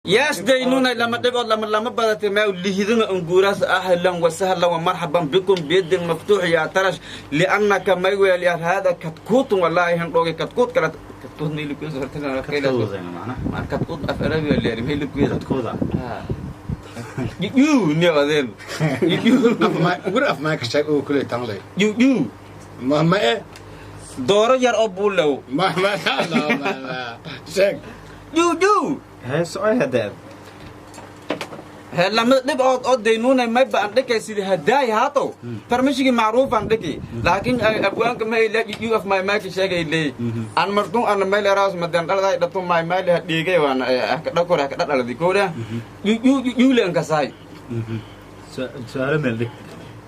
Yes, daynuna lama dhibood lama lama badatay ma lihidina unguuraas. Ahlan wasahlan wa marxaban bikum biyadin maftuux yaa tarash liannaka mayweel yar hada katkuutun wallaahi hindhoogi katkuut kala katkuut maylikuysa katkuut af arabiya leeri maylikuysa yu newadeen. Ugur af maa ka sheeg oo kuley tanley. Yu yu ma ma e dooro yar oo buulow. Ma ma ma sheeg. Yu yu hee socoy hadeed. Lama dhibcood oo daynuunay mayba aan dhikay sidii hadaay haatow farmashigii macruuf aan dhiki, laakiin abwaanka ma ila yu af my mayka sheegay leey aan martun ana mayl eraas madan dhaladay dhatu my mayl ha dhiigay waan ka dhakor ka dhadhaladi kooda yu yu yu leen kasaay. Su-aalo meel dhig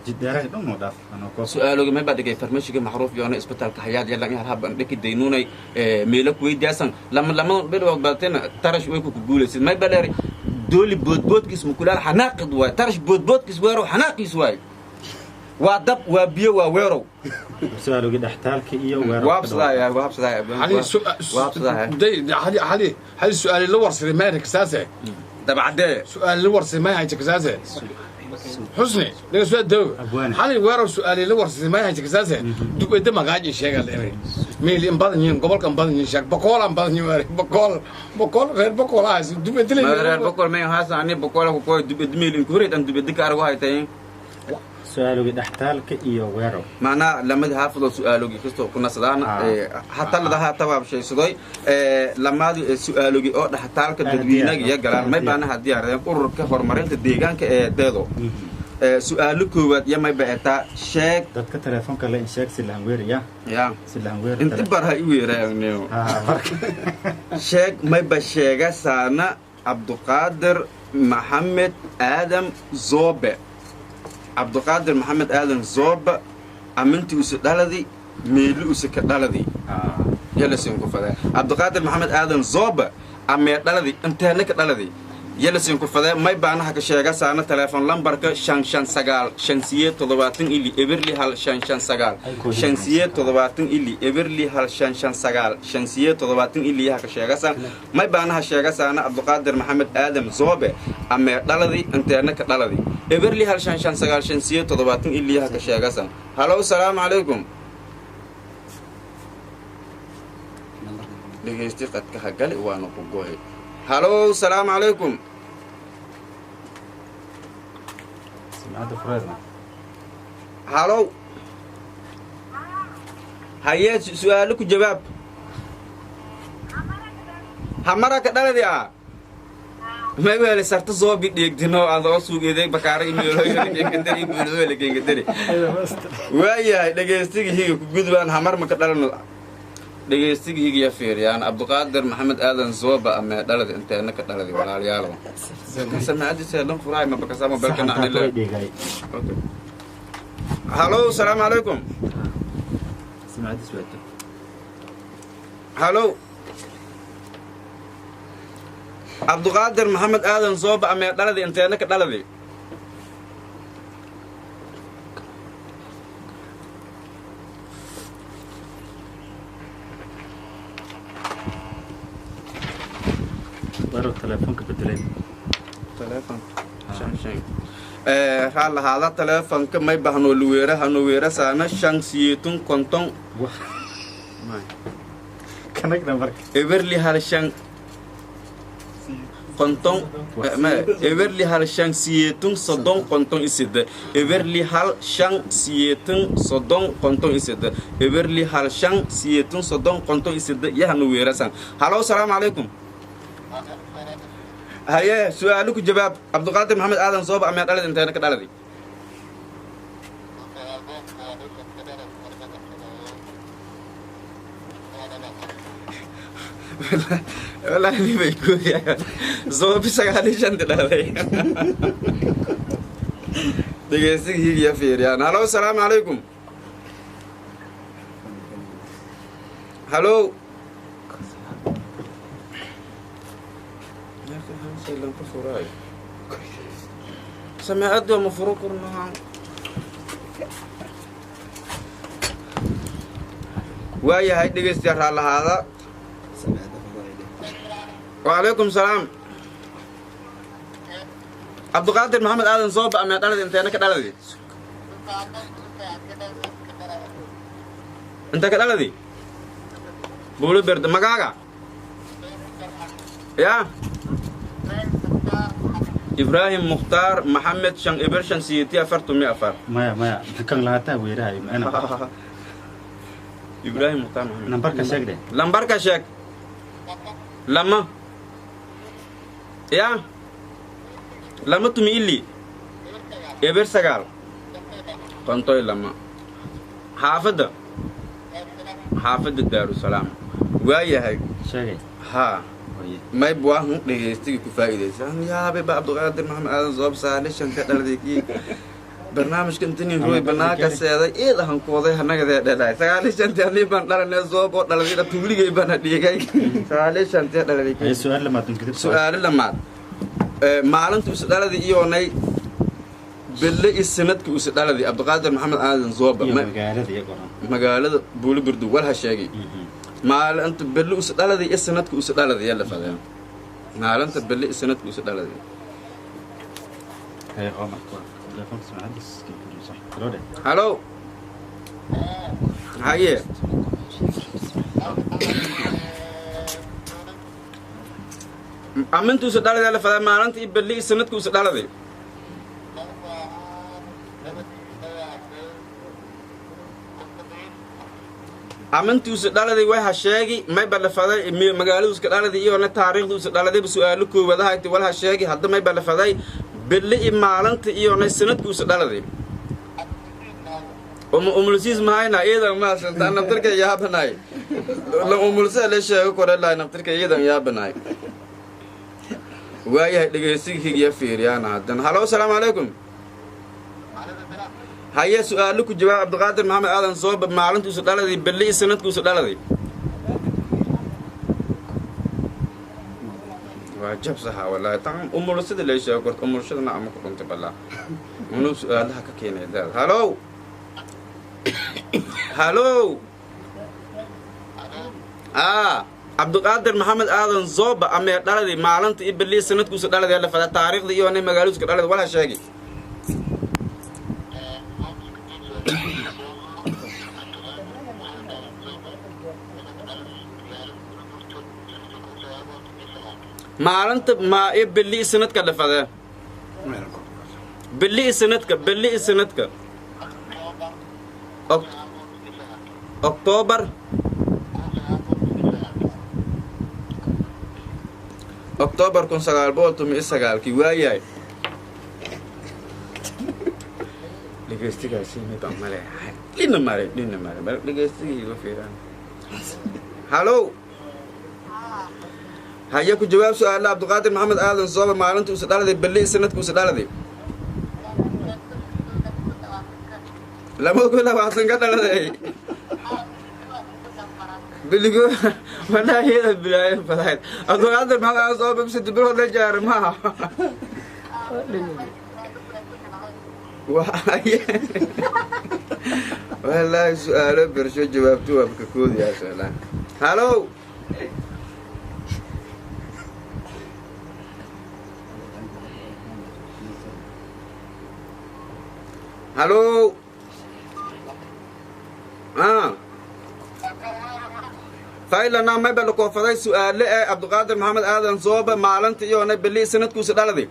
jidheerahay dhan oo dhaaf anoo koo su-aaloga may baa dhigay farmashiga macruuf yoona isbitaalka hayaad yalan hal hab an dhiki daynuunay meelo kuweydiyasan lama lama dhibcood badatena tarash way ku guulaysid may baleeri dooli boodboodkiis mukulaal xanaaqid waay tarash boodboodkiis weerow xanaaqiis waay waa dab waa biyo waa weerow. Su-aalogii dhextaalka iyo weerar. Waabsadaya waabsadaya. Hali waabsadaya. Day hali hali hali su'aal la warsaday ma kasaase. Dabcadee su'aal la warsaday ma hayta kasaase xusni laga soo daw. Abwaane. Hali weerar su'aal la warsaday ma hayta kasaase dubada magaaji sheega leeyahay meel in badan yihiin gobolkan badan yihiin sheeg boqol aan badan yihiin boqol boqol reer boqol ah dubada reer boqol may haasa ani boqol ku koy dubad meel in kureed an dubad ka argo haytay. Su-aalogii dhextaalka iyo weerow. Macnaa lamadi haafadoo su-aalogi kastoo ku nasadaana hatalada haa tabaabshaysadoy lamaadi su-aalogi oo dhaxtaalka dadweynaga iyo galaan may baana ha diyaaradeen ururka horumarinta deegaanka ee deedo. Su-aalo koowaad iyo may baetaa sheeg. Dadka telefoonka le in sheeg si lahan weeraya ya si lahan weer. Inti bar ha i weeraagniyo. Marka sheeg mayba sheega saana Cabduqaadir Maxamed Aadam Zoobe, Cabduqaadir Maxamed Aadan Zoobe aminti use dhaladi meeli use ka dhaladi yalasin ku fadee. Cabduqaadir Maxamed Aadan Zoobe amee dhaladi inteena ka dhaladi yalasin ku fadee may baanaha ka sheega saana telefoon lambarka 5 5 9 5 8 70 ili eberli 1 5 5 9 5 8 70 ili eberli 1 5 5 9 5 8 70 ili yaha ka sheegasaan may baanaha sheega saana Cabduqaadir Maxamed Aadam Zoobe amee dhaladi inteena ka dhaladi eberli 1 5 5 9 5 8 70 ili yaha ka sheegasaan. Halow, salaamu calaykum. Dhegeysti qadka hagali waana ku go'ay. Halow, salaamu calaykum. Simcadda fureedna. Halow, hayee su-aalo ku jawaab hamara ka dhaladi ah may weele sarta soobi dheegtino adoo suugeeday bakaara imeelooyeengadari kengadari waayahay. Dhegeystiga higa ku gudbaan hamar ma ka dhalano. Dhegeystiga higiya fiiriyaan Cabduqaadir Maxamed Aadan Zooba amee dhaladi inteena ka dhaladi walaalayaalo samacadiisa dhan furaay ma bakasama balkana. Saxantaa way dhigay. Halow, salaamu calaykum. Simcadiis waato. Halow, Cabduqaadir Maxamed Aadan Zooba amee dhaladi inteena ka dhaladi? Weerow telefoonka bedelay. Telefoon shan shan raalahaada telefoonka may bahnoo luweera hano weera saana 5 8 50. Kanagna marka. Eberli 1 5 50 eberli 1 5 8 30 53 eberli 1 5 8 30 53 eberli 1 5 8 30 53 yahanu weerasan. Halow, salaamu calaykum. Haye, su-aalo ku jawaab. Cabduqaadir Maxamed Aadan Sooba amee dhalad inteena ka dhaladi? Wallaahi nibay gooyayaan Zoobi 95-ti dhalay. Dhegeystiga higiya fiiriyaan. Halow, salaamu calaykum. Halow, samaacadda ma furo karnaha. Waayahay dhegeystayaal, raallahaada. Wacalaykum salaam. Cabdiqaadir Maxamed Aadan Zooba amee dhaladi inteena ka dhaladi inta ka dhaladi Buulo Berde magaaga ya Ibraahim Mukhtaar Maxamed 5 0 5 8 4. Maya, maya, kan lahataa weerahay ana. Ibraahim Mukhtaar Maxamed. Nambarka sheeg dheh. Lambarka sheeg. Lama ya 2 12 0 9 52. Xaafadda Daarusalaam waayahay. Sheegay. Haa. Oye. Mayb waa hun dhegeystiga ku faa'iidaysa yaabe ba Cabdiqaadir Maxamed Aadan Zoob saalishan ka dhaladay kii barnaamijka intinin roy banaanka seeday eed ahan kuwaday hanagadee dhelaay 95-tii anii baan dhalanay Zoob oo dhaladay dhabta weligay baana dhiigay 95-tii dhaladay Haye, kii. Su-aal lamaad gudub. Su-aalo lamaad. Maalinta usu dhaladay iyoonay belle iyo sanadka usu dhaladay Cabdiqaadir Maxamed Aadan Zooba. Iyo magaalada iyo qoran. Magaalada Buulibirdu walha sheegay. Maalinta belle usu dhaladay iyo sanadka usu dhaladay yalla fadeen maalinta belle iyo sanadka usu dhaladay. Haye, oo marka telefoonka samacadis sax loo dheh. Halo, haye. Aminta usu dhaladay yalla fadeen maalinta iyo belle iyo sanadka usu dhaladay. Amintuusu dhaladay way ha sheegi may balafaday magaaladuuska dhaladay iyona taariikhduusu dhaladayba su-aalo koowadaha inti wal ha sheegi hadda may balafaday belle iyo maalinta iyona sanadkuusu dhaladay. Umulsiis mahayna iidan maasanta naftirka yaabanay la umulsa la sheego kore lahay naftirka iidan yaabanay waayahay. Dhegeysighigiya fiiriyaana haddana. Halo, asalaamu calaykum. Haye, su-aalo ku jawaab. Cabdiqaadir Maxamed Aadan Sooba maalintuusu dhaladay belle iyo sanadkuusu dhaladay waa jab saxa wallaahi tan umulsada la sheego korto umulshadana ama ku dhuntay balaa unuu su-aalaha ka keenay daad. Halo, halo. Cabdiqaadir Maxamed Aadan Zooba amee dhaladay maalinta iyo belle iyo sanadkuusu dhaladay la fada taariikhda iyo nay magaaluuska dhaladay wala sheegi. Maalinta maa iyo belle iyo sanadka la fadee belle iyo sanadka Oktoobar 1919-kii waayahay. Dhegeystigaasi mid baan maleeyahay dhina mare dhina mare bal dhegeystiga iga fiiraan. Halo, haye, ku jawaab su-aala. Cabdiqaadir Maxamed Aadan Sooba maalinta usa dhaladay belle iyo sanadka usa dhaladay. 2020 ka dhaladay biligo walaahiyada bilaayo fadayd. Cabdiqaadir Maxamed Aadan Sooba bise bilood la jaar maaha. Waaye wallaahi su-aalo bersho jawaabtu waa ka koodiyaa su-aalaha. Halo. Halo. Faylana mayba la koofaday su-aale ee Cabdiqaadir Maxamed Aadan Sooba maalinta iyona beli sanadkuusa dhaladay.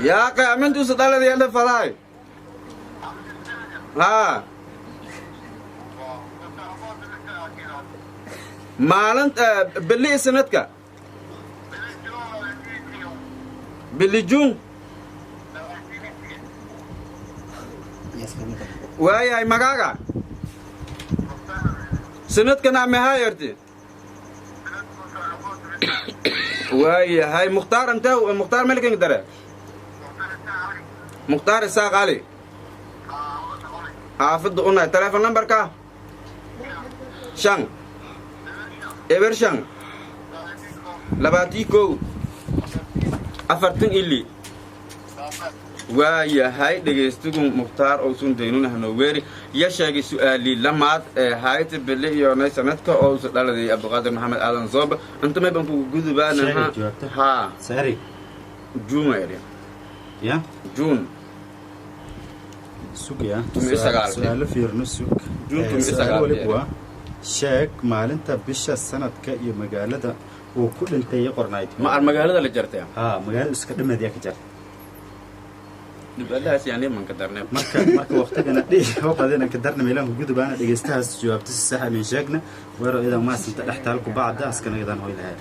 Yaa qaamintuusa dhaladay ala fadaay haa maalinta beli sanadka bili Juun waayahay. Magaaga sanadkana maxaa yarti waayahay. Mukhtaar intee? Mukhtaar melikan dare Mukhtaar Isaaq Cali xaafadda unahay. Telephone numberka 5 0 5 21 42. Waayahay, dhegaystigu Mukhtaar ousun daynuna hanoweeri ya sheegay su-aalii lamaad ee hayta bili iyo nay sanadka oo usa dhaladay Cabdiqaadir Maxamed Aadan Zooba. Inta may baan kugu gudubaanaha. Sheegay jawaabta. Haa. Saari. Juun eri. Ya. Juun. Sug ya. 19. Su-aalo fiirno, sug. Juun Su-aalo 19. Waliba waa sheeg maalinta, bisha, sanadka iyo magaalada uu ku dhintay qornayd. Ma ar magaalada la jartay? Haa, magaalada iska dhameed yaa ka jarta. Dhibadahaas yani manka darnay. Marka waqtigana dhihi ka darna meelaan ku gudubaana dhegeystahaas jawaabta si sax ah min sheegna weero idan maasanta dhextaal ku bacda askana idan hoy lahayd.